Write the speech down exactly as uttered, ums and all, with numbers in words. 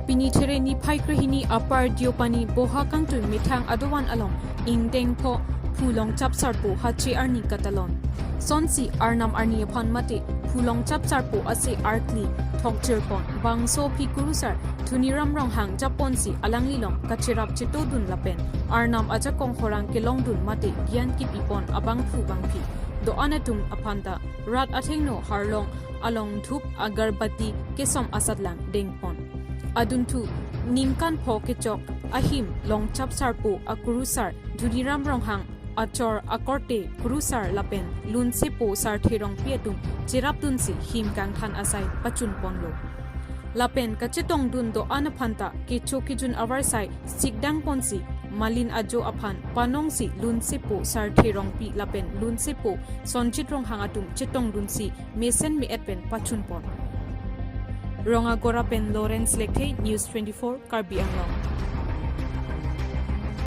Pini There niphai krehini apar Deopani boha kangtui methang adovan along ingdeng pho Phu Longchap Sarpo hache arni katalon. Sonsi Arnam arni aphan mate Phu Longchap Sarpo ase arkli thokjirpon, bangso aphi kurusar Dhoniram Ronghang japonsi alanglilong kacherap chetodun lapen Arnam ajakong khorang kelongdun mate gyan kepipon abangphu bangphi do-an atum aphanta rat athengno harlong along dhup agarbati kesom asatlang dengpon. Adunthu ningkan pho kechok ahim Longchap Sarpo akurusar Dhoniram Ronghang achor akorte kurusar lapen lunsepo Sarthe Rongpi atum cherapdunsi him kangthan asai pachunponlo. Lapen kachetongdun do-an aphanta kecho kejun avarsai sikdangponsi malin ajo aphan panongsi lunsepo Sarthe Rongpi lapen lunsepo Sonjit Ronghang atum chetongdunsi mesen me-et pen pachunpon. Rongagora pen Lawrence Lekthe, News twenty-four, Karbi Anglong.